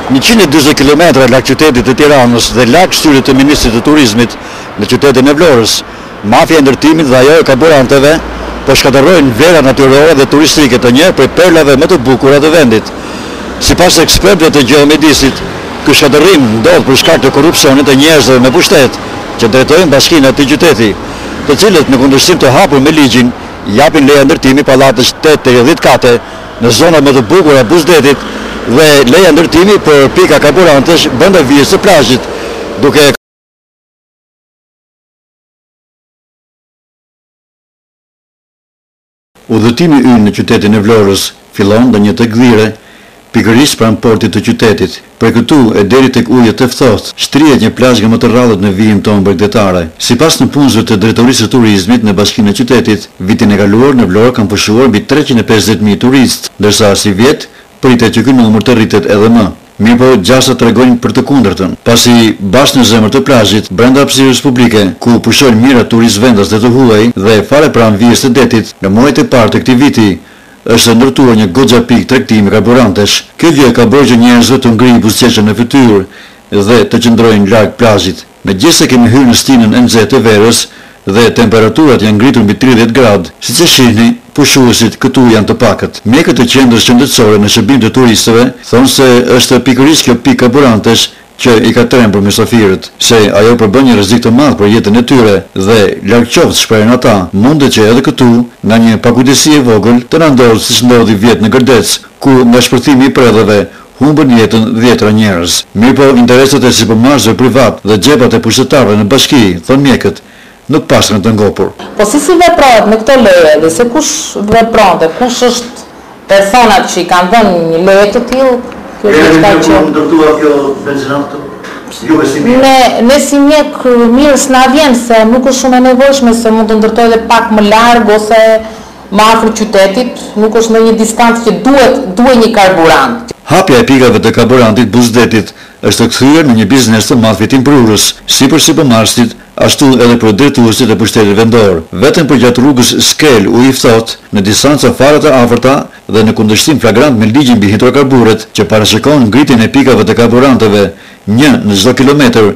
140 kilometra larg qytetit të Tiranës dhe larg syrit të ministrit të Turizmit në qytetin e Vlorës, mafia e ndërtimit dhe ajo e karburanteve po shkatërrojnë vlerat natyrore dhe turistike të një prej perlave më të bukura të vendit. Sipas ekspertëve të gjeomjedisit, ky shkatërrim ndodh për shkak të korrupsionit të njerëzve me pushtet që drejtojnë bashkinë e atij qyteti, të cilët në kundërshtim të hapur me ligjin japin leja ndërtimi pallatesh 8 deri 10 kate në zonat më të bukura buzë detit dhe leja ndërtimi për pika karburantesh brenda vijës së plazhit, duke. Udhëtimi ynë në qytetin e Vlorës fillon nga një të gdhire, pikërisht pranë portit të qytetit. Prej këtu e deri tek ujët e ftohtë, shtrihet një plazh nga më të rrallët në vijën tonë bregdetare. Sipas nëpunësve të Drejtorisë së Turizmit në Bashkinë e qytetit, vitin e kaluar në Vlorë kanë pushuar mbi 350.000 turistë, ndërsa sivjet pritet që ky numër të rritet edhe më. Mirëpo, gjasat tregojnë për të kundërtën, pasi bash në zemër të plazhit, brenda hapësirës publike, ku pushojnë mijëra turistë vendas dhe të huaj dhe fare pranë vijës së detit, në muajt e parë të këtij viti, është ndërtuar një goxha pikë tregtimi karburantesh. Kjo gjë ka bërë që njerëzve t'u ngrijë buzëqeshja në fytyrë dhe të qëndrojnë larg plazhit. Megjithëse kemi hyrë në stinën e nxehtë të verës dhe temperaturat janë ngritur mbi 30 gradë, siç e shihni, pushuesit këtu janë të pakët. Mjekët e qendrës shëndetësore në shërbim të turistëve thonë se është pikërisht kjo pikë karburantesh që i ka trembur mysafirët, se ajo përbën një rrezik të madh për jetën e tyre dhe, larg qoftë, shprehen ata, mundet që edhe këtu, nga një pakujdesi e vogël, të na ndodhë siç ndodhi vjet në Gërdec, ku nga shpërthimi i predhave humbën jetën dhjetëra njerëz. Mirëpo, interesat e sipërmarrësve privatë dhe xhepat e pushtetarëve në bashki, thonë mjekët, nuk paskan të ngopur. Po si si veprohet me këto leje dhe se kush vepron dhe kush është personat që i kanë dhënë një leje të tillë, kjo është diçka që u ndërtua kjo benzinatë këtu? Juve si mjek? Ne ne si mjek mirë s'na vjen se nuk është shumë e nevojshme se mund të ndërtojë edhe pak më larg ose më afër qytetit, nuk është ndonjë distancë që duhet duhej një karburant. Hapja e pikave të karburantit buzë detit është kthyer në një biznes të madh fitimprurës, si për sipërmarrësit, ashtu edhe për drejtuesit e pushtetit vendor. Vetëm përgjatë rrugës Skelë Uji i Ftohtë, në distanca fare të afërta dhe në kundërshtim flagrant me ligjin mbi hidrokarburet që parashikon ngritjen e pikave të karburanteve një në çdo kilometër,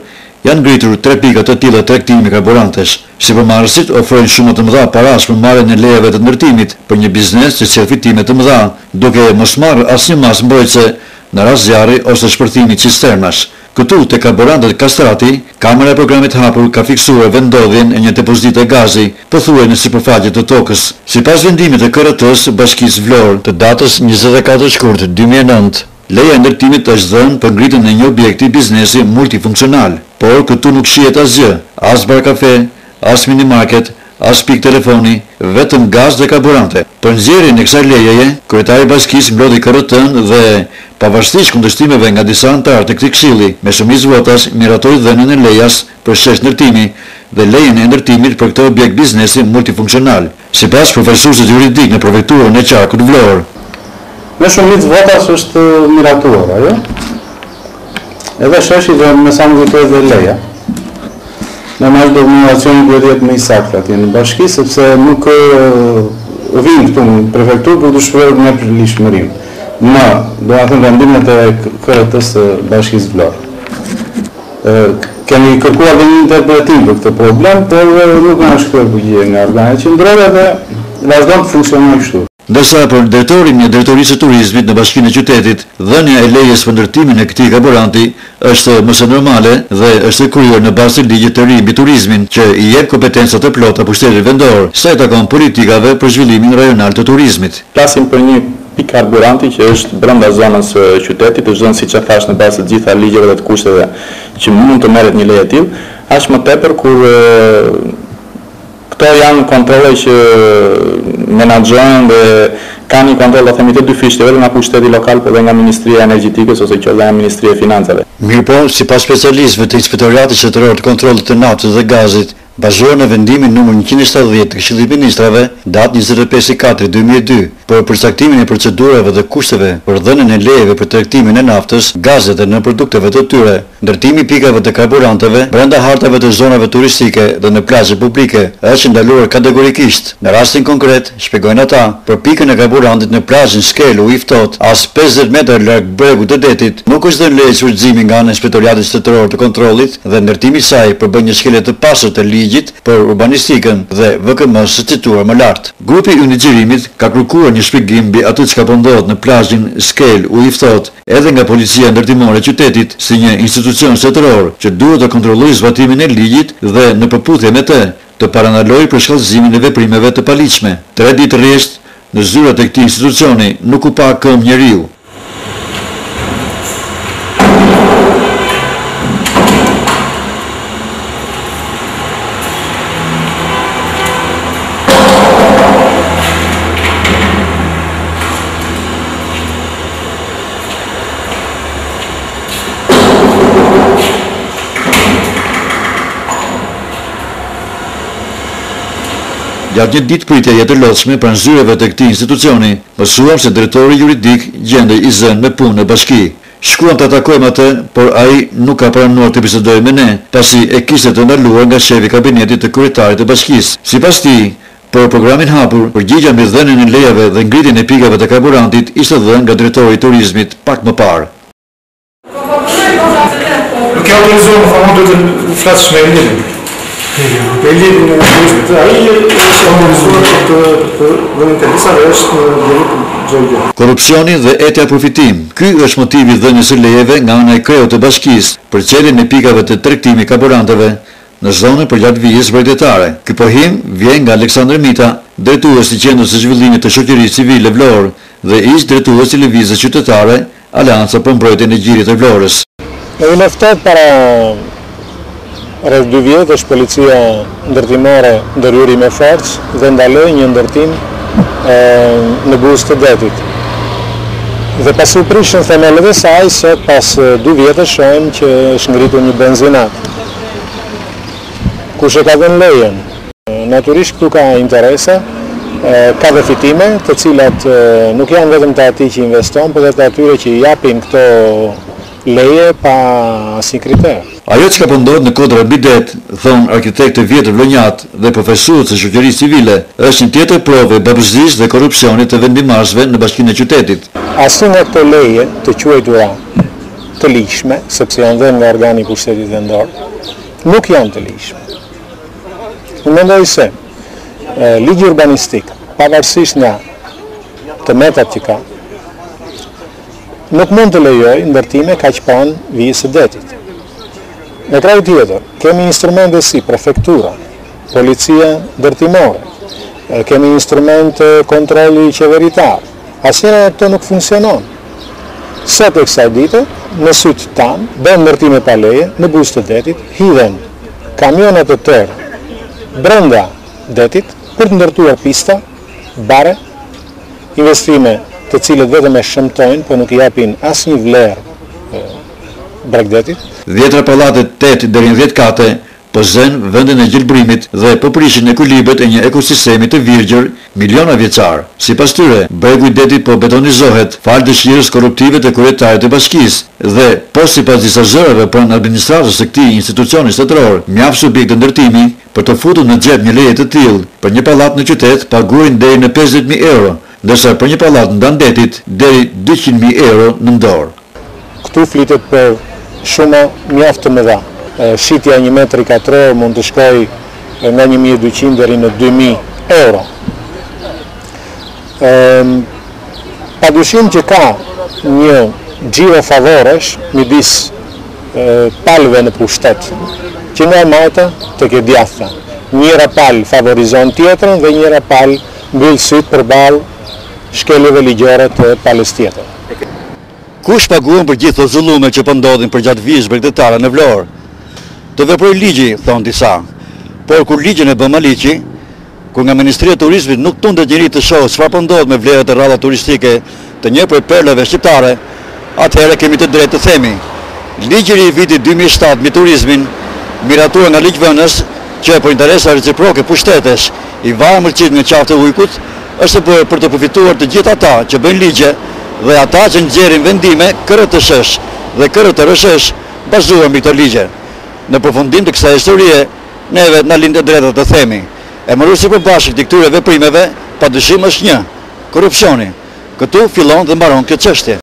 janë ngritur tre pika të tilla tregtimi karburantesh. Sipërmarrësit ofrojnë shuma të mëdha parash për marrjen e lejeve të ndërtimit për një biznes që sjell fitime të mëdha, duke mos marrë asnjë masë mbrojtëse në rast zjarri ose shpërthimi cisternash. Këtu, te karburantet Kastrati, kamera e programit Hapur ka fiksuar vendndodhjen e një depozite gazi, pothuaj në sipërfaqe të tokës. Sipas vendimit të KRT-së Bashkisë Vlorë, të datës 24 shkurt 2009, leja e ndërtimit është dhënë për ngritjen e një objekti biznesi multifunksional. Por këtu nuk shihet asgjë, as bar kafe, as minimarket, as pikë telefoni, vetëm gaz dhe karburante. Për nxjerrjen e kësaj lejeje, kryetari i bashkisë mblodhi KRT-në dhe, pavarësisht kundërshtimeve nga disa anëtarë të këtij këshilli, me shumicë votash miratoi dhënien e lejes për shesh ndërtimi dhe lejen e ndërtimit për këtë objekt biznesi multifunksional, sipas përfaqësuesit juridik në prefekturën e qarkut Vlorë. Me shumicë votash është miratuar ajo. Edhe sheshi dhe me sa më kujtohet dhe leja. Normalisht dokumentacioni duhet të jetë më i saktë atje në bashki, sepse nuk vijnë këtu në prefekturë për të shprehur nepërligjshmërinë. Në, do të thënë vendimet e KRT-së së Bashkisë Vlorë. Kemi kërkuar dhe një interpretim për këtë problem, por nuk na është kthyer përgjigje nga organet qendrore dhe vazhdon të funksionojë kështu. Ndërsa për drejtorin e Drejtorisë së Turizmit në Bashkinë e qytetit, dhënia e lejes për ndërtimin e këtij karburanti është më se normale dhe është kryer në bazë të ligjit të ri mbi turizmin, që i jep kompetenca të plota pushtetit vendor, sa i takon politikave për zhvillimin rajonal të turizmit. Flasim për një pikë karburanti që është brenda zonës së qytetit, është dhënë siç e thashë në bazë të gjitha ligjeve dhe të kushteve që mund të merret një leje e tillë, aq më tepër kur Këto janë kontrolle që menaxhohen dhe kanë një kontroll, ta themi, të dyfishtë, jo vetëm nga pushteti lokal, por dhe nga Ministria e Energjetikës ose qoftë dhe nga Ministria e Financave. Mirëpo, sipas specialistëve të Inspektoratit Shtetëror të Kontrollit të Naftës dhe Gazit, bazuar në vendimin numër 170 të Këshillit të Ministrave, datë 25.4.2002, Për përcaktimin e procedurave dhe kushteve për dhënien e lejeve për tregtimin e naftës, gazit dhe nënprodukteve të tyre, ndërtimi i pikave të karburanteve brenda hartave të zonave turistike dhe në plazhe publike është i ndaluar kategorikisht. Në rastin konkret, shpjegojnë ata, për pikën e karburantit në plazhin Skelë Uji i Ftohtë, as 50 metra larg bregut të detit, nuk është dhënë leje shfrytëzimi nga ana e Inspektoriatit Shtetëror të Kontrollit dhe ndërtimi i saj përbën një shkelje të pastër të ligjit për urbanistikën dhe VKM-së së cituar më lart. Grupi ynë i xhirimit ka kërkuar një shpjegim mbi atë çka po ndodh në plazhin Skelë Uji i Ftohtë edhe nga Policia Ndërtimore e qytetit si një institucion shtetëror që duhet të kontrollojë zbatimin e ligjit dhe në përputhje me të, të parandalojë përshkallëzimin e veprimeve të paligjshme. Tre ditë rresht, në zyrat e këtij institucioni nuk u pa këmbë njeriu. Gjatë një ditë pritjeje të lodhshme pranë zyreve të këtij institucioni, Mësuam se drejtori juridik gjendej i zënë me punë në bashki. Shkuam ta takojmë atë, por ai nuk ka pranuar të bisedojë me ne, pasi e kishte të ndaluar nga shefi i kabinetit të kryetarit të bashkisë. Sipas tij, për programin hapur, përgjigja mbi dhënien e lejave dhe ngritjen e pikave të karburantit ishte dhënë nga drejtori i turizmit pak më parë. Nuk e autorizuar, më thonë, duhet të flasësh me Elirin. Me Elirin e turizmit. Ai është autorizuar për të për dhënë intervista dhe është në dijeni për çdo gjë. Korrupsioni dhe etja për fitim, ky është motivi i dhënies së lejeve nga ana e kreut të bashkisë për çeljen e pikave të tregtimit karburanteve në zonën përgjatë vijës bregdetare. Ky pohim vjen nga Aleksandër Mita, drejtues i Qendrës së Zhvillimit të Shoqërisë Civile Vlorë dhe ish-drejtues i Lëvizjes Qytetare Aleanca për Mbrojtjen e Gjirit të Vlorës. Në Ujin e Ftohtë para rreth dy vjetësh policia ndërtimore ndërhyri me forcë dhe ndaloi një ndërtim në buzë të detit. Dhe pasi u prishën themelet e saj, sot pas dy vjetësh shohim që është ngritur një benzinatë. Kush e ka dhënë lejen? Natyrisht këtu ka interesa, ka dhe fitime, të cilat nuk janë vetëm të atij që investon, por dhe të atyre që i japin këto leje pa asnjë kriter. Ajo çka po ndodh në kodrat mbi det, thonë arkitektë të vjetër vlonjatë dhe përfaqësues të shoqërisë civile, është një tjetër provë e babëzisë dhe korrupsionit të vendimmarrësve në bashkinë e qytetit. Asnjë nga këto leje të quajtura të ligjshme, sepse janë dhënë nga organi i pushtetit vendor, nuk janë të ligjshme. Unë mendoj se ligji urbanistik, pavarësisht nga të metat që ka, nuk mund të lejojë ndërtime kaq pranë vijës së detit. Në krahun tjetër, kemi instrumente si prefektura, policia ndërtimore, kemi instrumente kontrolli qeveritar. Asnjëra nga këto nuk funksionon. Sot e kësaj dite, në sytë tanë, bëhen ndërtime pa leje, në buzë të detit, hidhen kamiona të tërë brenda detit për të ndërtuar pista, bare, investime të cilët vetëm e shëmtojnë, por nuk i japin asnjë vlerë bregdetit. Dhjetra pallate tetë deri në dhjetë kate po zënë vendin e gjelbrimit dhe po prishin ekuilibrat e një ekosistemi të virgjër miliona vjeçar. Sipas tyre, bregu i detit po betonizohet falë dëshirës korruptive të kryetarit të bashkisë dhe, po sipas disa zërave pranë administratës së këtij institucioni shtetëror, mjaft subjekte ndërtimi për të futur në xhep një leje të tillë për një pallat në qytet paguajnë deri në 50.000 euro, ndërsa për një pallat ndanë detit deri 200.000 euro nën dorë. Këtu flitet për shuma mjaft të mëdha. Shitja e një metri katror mund të shkojë nga 1200 deri në 2000 euro. Pa dyshim që ka një xhiro favoresh midis palëve në pushtet, që nga e majta tek e djathta. Njëra palë favorizon tjetrën dhe njëra palë mbyll sytë përballë shkeljeve ligjore të palës tjetër. Kush paguan për gjithë këto zullume që po ndodhin përgjatë vijës bregdetare në Vlorë? Të veprojë ligji, thonë disa. Por kur ligjin e bën Maliqi, kur nga Ministria e Turizmit nuk tundet njeri të shohë çfarë po ndodh me vlerat e rralla turistike të një prej perlave shqiptare, atëherë kemi të drejtë të themi, ligji i ri i vitit 2007 mbi turizmin, miratuar nga ligjvënës që për interesa reciproke pushtetesh i varën mëlçitë në qafë të ujkut, është e bërë për të përfituar të gjithë ata që bëjnë ligje dhe ata që nxjerrin vendime KRTSH dhe KRTRSH bazuar mbi këto ligje. Në përfundim të kësaj historie, neve na lind e drejta të themi, emëruesi i përbashkët i këtyre veprimeve padyshim është një, korrupsioni. Këtu fillon dhe mbaron kjo çështje.